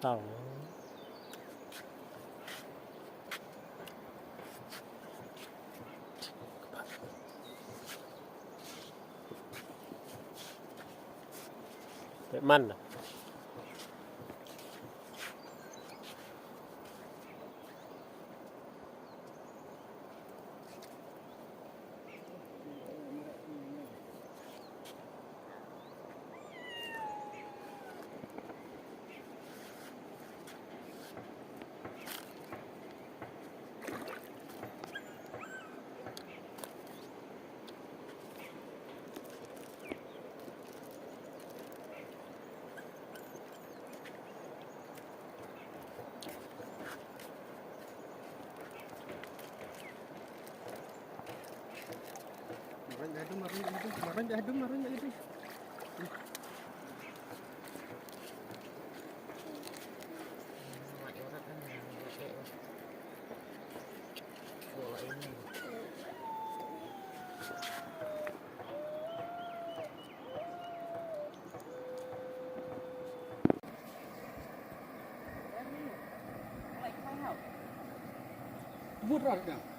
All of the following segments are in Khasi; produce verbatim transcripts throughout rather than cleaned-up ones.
Tang. Pek man.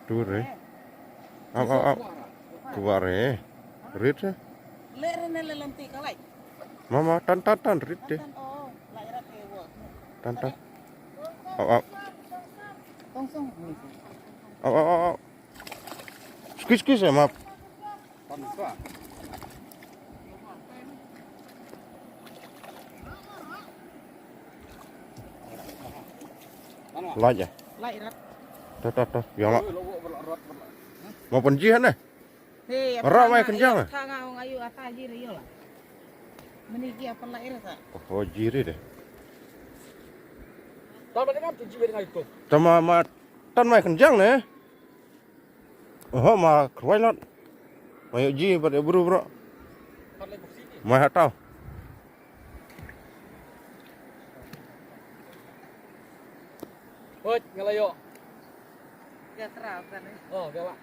Tur eh. Ap ap ap. Kubar eh. Rit eh. Mama tan tan tan rit eh. Tan tan. Ap ap. Ap ap ap ap. Squeeze squeeze eh map. Lait eh. Lait rat. Tat tat tat. Yang lak. Mau pun jih ne. Rak mai kenjang eh. Tha nga ong ayu ata jih re yola. Meni ki apa lait rat. Oh jih re deh. Tama ma tan mai kenjang ne. Oho ma kyrwai lot. Ma ïoh ji bad ïoh bru bro. Ma ha tau. Hoi, nga la ïoh. Ga sra kan eh. Oh, ga la.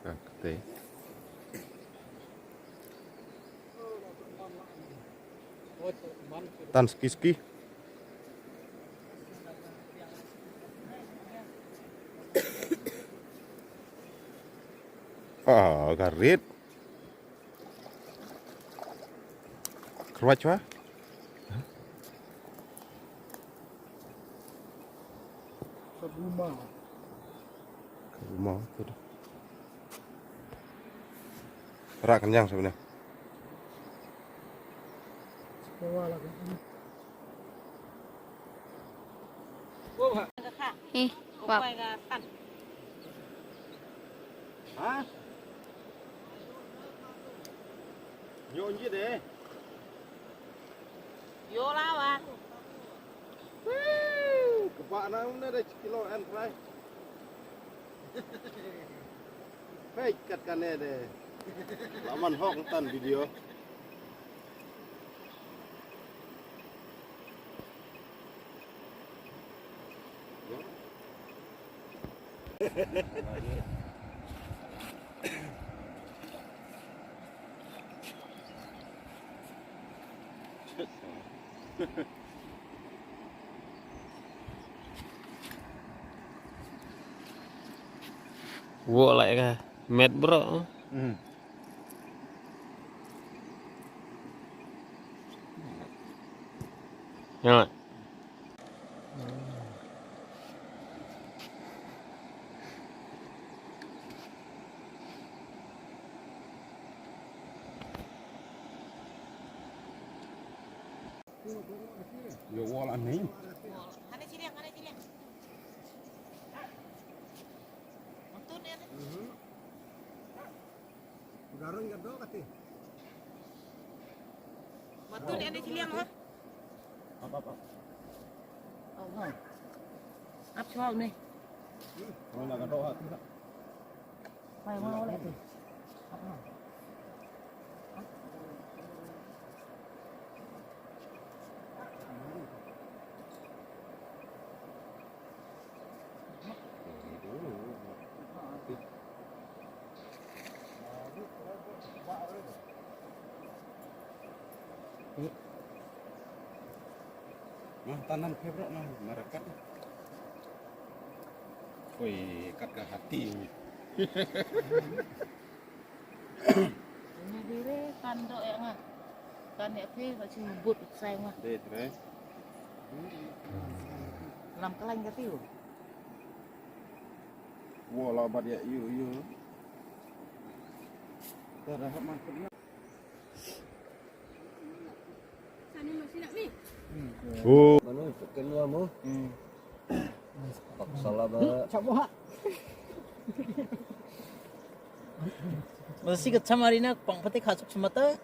Ka kete. Tan ski ski. Ah, ka rit. Kyrwat chwa. Ka buma. Ka buma tu. Rak kenjang sebenarnya. Eh, wap. Ha? Nyo nji de. Yo lawa. Woo, kebak na umne de kilo en fry. Peit kat kane de. Laman hok tan video. Wo lai ka met bro. Hmm. Ya. Yo wol anei. Hane chiliang, hane chiliang. Matun ya ne. Garang gado kati. Matun ya ne chiliang ha. Ap ap ap. Ap chwa ne. Mana gado ha. Mah, tanan phe bro, mah, marakat. Oi, kat ka hati. Ini dire kan do ya nga. Kan ya phe ba chi but sai nga. Dei, dei. Lam kelang ka tiu. Wo la bat ya yu yu. Dah dah mat. Oh. Manu, chicken wa mo. Hmm. Paksa la ba. Masih kecam hari na pang pati khasuk semata.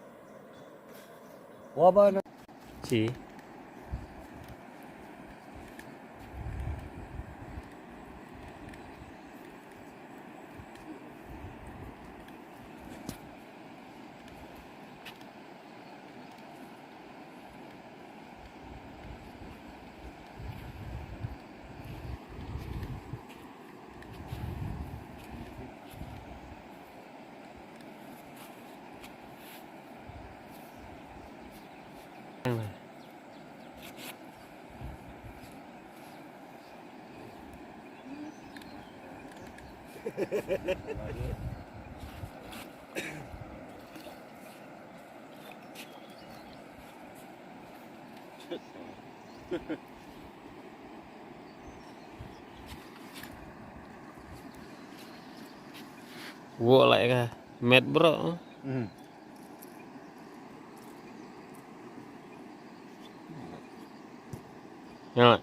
Wa ba na. Ci. Wo lai ka met bro. Hmm. Ya.